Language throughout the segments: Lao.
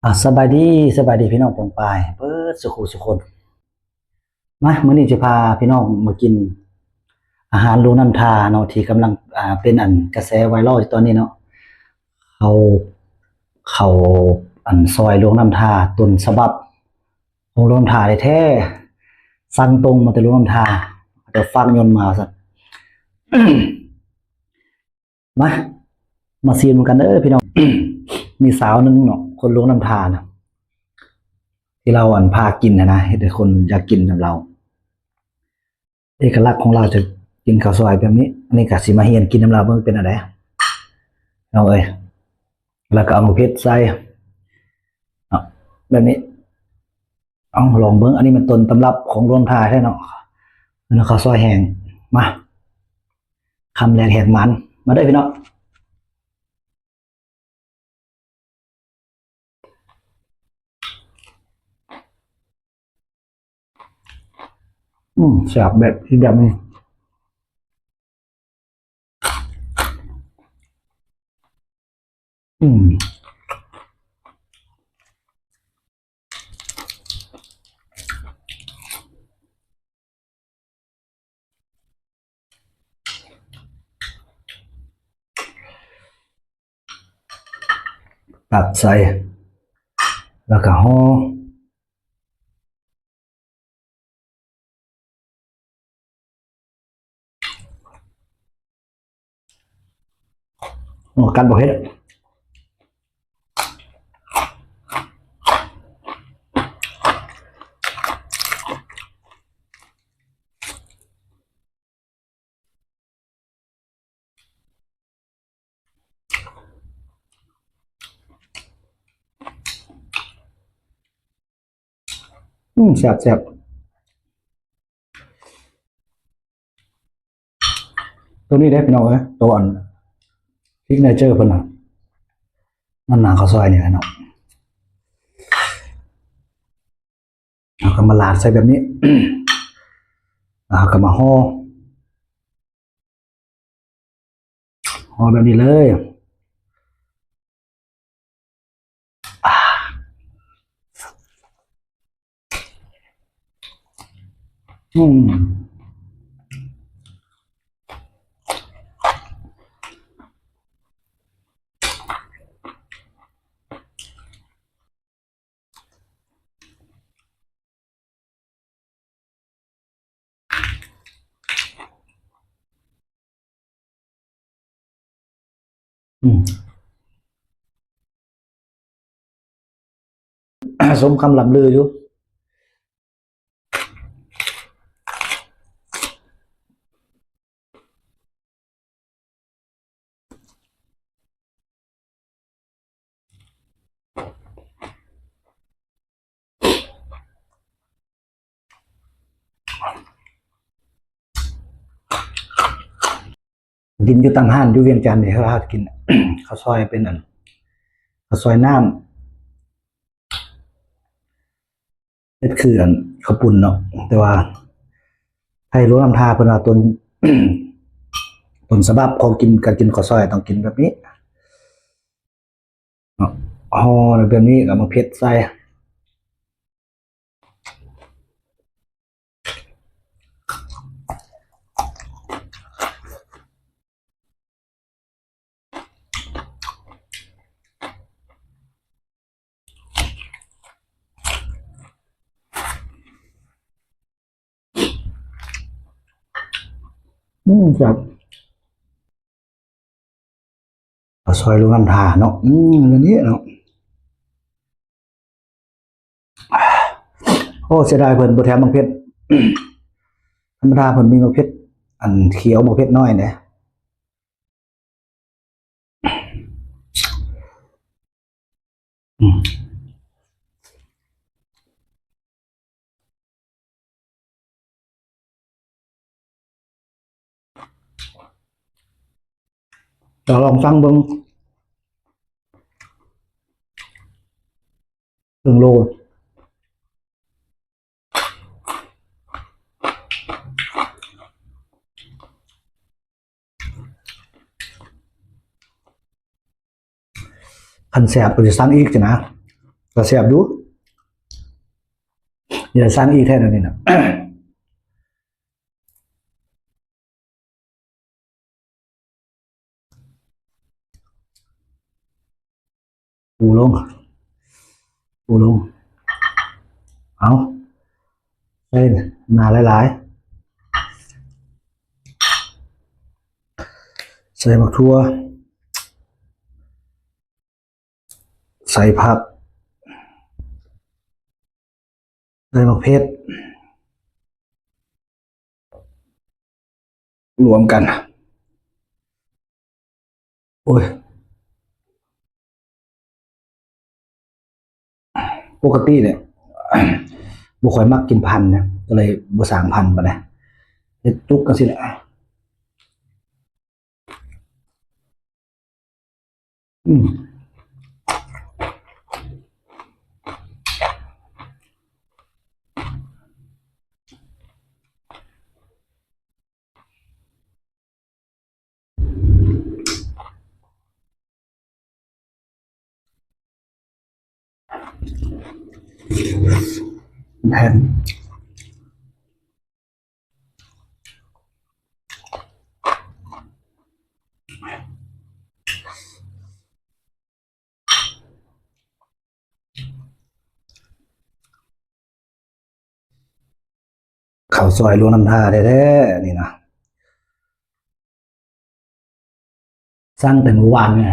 ອາ ສະບາຍດີ, ສະບາຍດີພີ່ນ້ອງປ້ອງປາຍເບິດສູ່ຄູ່ສູ່ຄົນ. ມາ ມື້ນີ້ຈະພາພີ່ນ້ອງມາກິນອາຫານຫຼວງນ້ຳທາເນາະ ທີ່ກຳລັງ ອ່າ ເປັນອັນກະແສໄວຣັລຢູ່ຕອນນີ້ເນາະ. ເຂົ້າ ເຂົ້າອັນຊອຍຫຼວງນ້ຳທາ ຕົ້ນສະບັບຂອງຫຼວງນ້ຳທາແທ້ໆ ສັ່ງຕົງມາແຕ່ຫຼວງນ້ຳທາ ແຕ່ຝາກຍົນມາວ່າຊັ້ນ. ມາ ມາຊີມນຳກັນເດີພີ່ນ້ອງ. ມີສາວໜຶ່ງເນາະ ຄົນຫຼວງນ້ຳທານະ ທີ່ລາວອັນພາກິນຫັ້ນນະ ເຮັດໃຫ້ຄົນຢາກກິນນຳລາວ. ເອກະລັກຂອງລາວຈະກິນເຂົ້າຊອຍແບບນີ້. ອັນນີ້ກະຊິມາຮຽນກິນນຳລາວເບິ່ງເປັນແນວໃດ ນ້ອງເອີຍ. ແລ້ວກະເອົາໝາກເຜັດໃສ່ເນາະ ແບບນີ້. ເອົາ ລອງເບິ່ງ. ອັນນີ້ແມ່ນຕົ້ນຕຳລັບຂອງຫຼວງທາແທ້ເນາະ ເປັນເຂົ້າຊອຍແຫ້ງ. ມາ ຄຳແລກແຫກໝານ ມາເດີພີ່ນ້ອງ. ອືມ ແຊບແບບ ອີກແບບໜຶ່ງ. ອືມ ຕັກໃສ່ ແລ້ວກະຫໍ່. ໂອ້ ກັນບໍ່ເຫັນ. ອືມ ແຊບໆ. ໂຕນີ້ເດ້ພີ່ນ້ອງເອີຍ ໂຕອັນ signature ເພິ່ນນະ ມັນໜາເຂົ້າຊອຍນີ້ແຫຼະເນາະ. ເຮົາກໍມາລາດໃສ່ແບບນີ້ ແລ້ວເຮົາກໍມາຫໍ່ ຫໍ່ແບບນີ້ເລີຍ. ອາ ອືມ. ອືມ ສົມຄຳລ່ຳລືຢູ່. ກິນຢູ່ຕາມຮ້ານຢູ່ວຽງຈັນນີ້ ເຮົາ ເຮົາກິນເຂົ້າຊອຍເປັນອັນ ເຂົ້າຊອຍນ້ຳ ເຮັດຄືອັນເຂົ້າປຸ້ນເນາະ ແຕ່ວ່າໄທຫຼວງນ້ຳທາເພິ່ນວ່າຕົ້ນ ຕົ້ນສະບັບຂອງກິນ ການກິນເຂົ້າຊອຍຕ້ອງກິນແບບນີ້ເນາະ ຫໍ່ແບບນີ້ ເອົາໝາກເຜັດໃສ່. ອືມ ແຊບ ເຂົ້າຊອຍຫຼວງນ້ຳທາເນາະ ອືມ ອັນນີ້ເນາະ. ໂອ້ ເສຍດາຍເພິ່ນບໍ່ແຖມໝາກເຜັດ ທຳມະດາເພິ່ນມີໝາກເຜັດອັນຂຽວ ໝາກເຜັດນ້ອຍເດ້. ອືມ ຈະລອງສັ່ງເບິ່ງ ເຄິ່ງໂລ. ຄັນແຊບກໍຊິສັ່ງອີກຊີ້ນະ ແຕ່ ກໍແຊບຢູ່. ຢ່າສັ່ງອີກແທ້ແນວນີ້ນະ. ປູລົງ ປູລົງ. ເອົາ ໃສ່ໜ້າຫຼາຍໆ ໃສ່ໝາກຖົ່ວ ໃສ່ຜັກ ໃສ່ໝາກເຜັດ ລວມກັນ. ໂອ້ຍ ປົກກະຕິນີ້ບໍ່ຄ່ອຍມັກກິນພັນນະ ກໍເລີຍບໍ່ສ້າງພັນປານໃດ ເຮັດຈຸກຈັ່ງຊີ້ແຫຼະ. ອືມ ແມ່ນ. ເຂົ້າຊອຍຫຼວງນ້ຳທາແທ້ໆ ນີ້ນະ. ສັ່ງແຕ່ມື້ວານນີ້.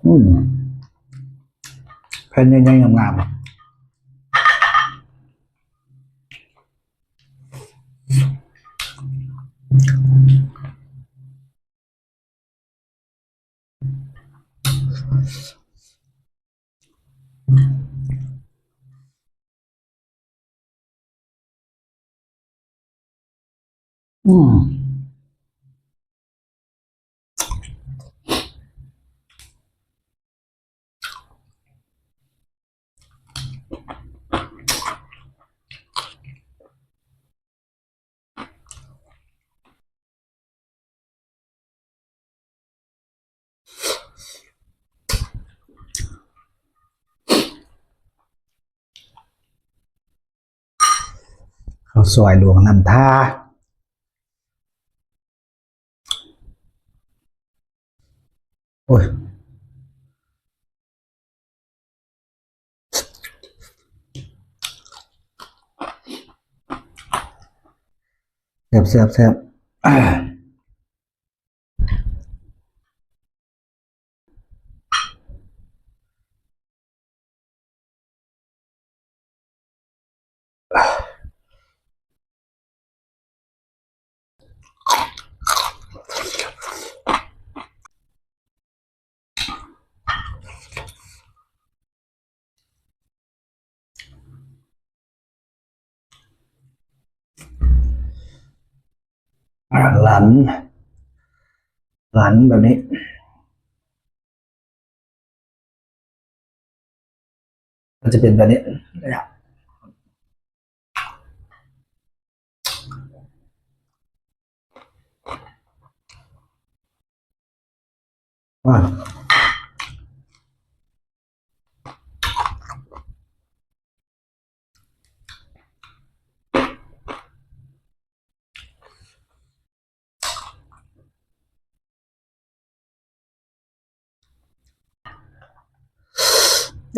ອືມ ແຜ່ນໃຫຍ່ໆ ງາມໆ. ອືມ ເຂົ້າຊອຍຫຼວງນ້ຳທາ. ໂອ້ຍ ແຊບໆໆ. ອ່າ ຫຼັນ ຫຼັນແບບນີ້ ມັນຈະເປັນແບບນີ້.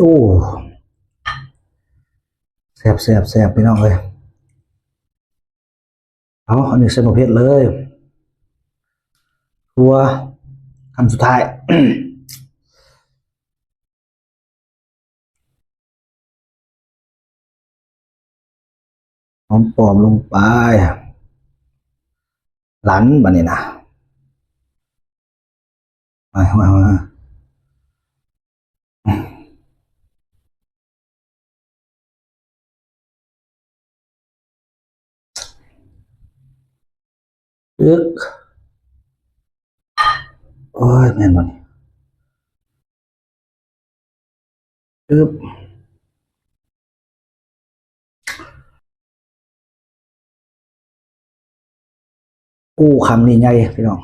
ໂອ້ ແຊບໆໆ ພີ່ນ້ອງເອີຍ. ເອົາ ອັນນີ້ໃສ່ໝາກເຜັດເລີຍ ຖົ່ວ ຄຳສຸດທ້າຍ ຫອມປ້ອມລົງໄປ ຫຼັນບາດນີ້ນະ ມາ ມາ ມາ. ອຶກ ໂອ້ຍ ແມ່ນບໍ່ນີ້ ອຶບ. ອ້ ຄຳນີ້ໃຫຍ່ພີ່ນ້ອງ.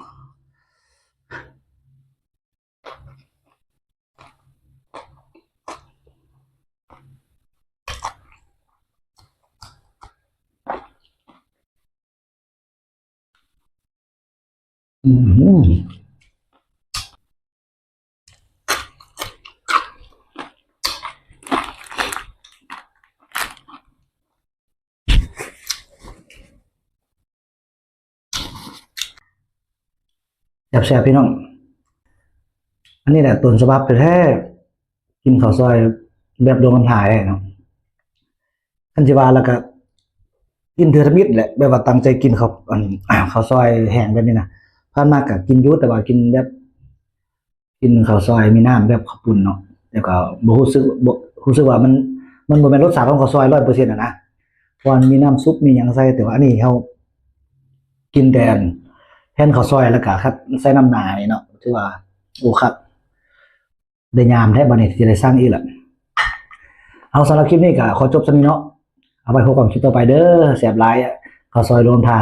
ອືມ ແຊບໆ ພີ່ນ້ອງ. ອັນນີ້ແຫຼະຕົ້ນສະບັບແທ້ໆ ກິນເຂົ້າຊອຍແບບດວງນຳທາເນາະ. ຄັນຊິວ່າແລ້ວກະກິນເທື່ອທຳອິດແຫຼະ ແບບວ່າຕັ້ງໃຈກິນເຂົ້າ ອັນ ເຂົ້າຊອຍແຫ້ງແບບນີ້ນະ. ຜ່ານມາກະກິນຢູ່ ແຕ່ວ່າກິນແບບ ກິນເຂົ້າຊອຍມີນ້ຳແບບເຂົ້າປຸ້ນເນາະ ແລ້ວກໍບໍ່ຮູ້ສຶກ ບໍ່ ຮູ້ສຶກວ່າມັນ ມັນບໍ່ແມ່ນລົດຊາດຂອງເຂົ້າຊອຍຮ້ອຍເປີເຊັນຫັ້ນນະ ເພາະວ່າມັນມີນ້ຳຊຸບມີຫຍັງໃສ່. ແຕ່ວ່າອັນນີ້ເຮົາກິນແຕ່ອັນແທນເຂົ້າຊອຍ ແລ້ວກໍຄັດໃສ່ນ້ຳໜ້ານີ້ເນາະ ຖືວ່າໂອຄັກ ໄດ້ຍາມແທ້ບັດນີ້ ຊິໄດ້ສັ່ງອີກລະ. ເອົາ ສຳລັບຄລິບນີ້ກໍຂໍຈົບສ່ຳນີ້ເນາະ ເອົາໄວ້ພົບກັນຄລິບຕໍ່ໄປເດີ. ແຊບຫຼາຍ ເຂົ້າຊອຍລວມທ່າ.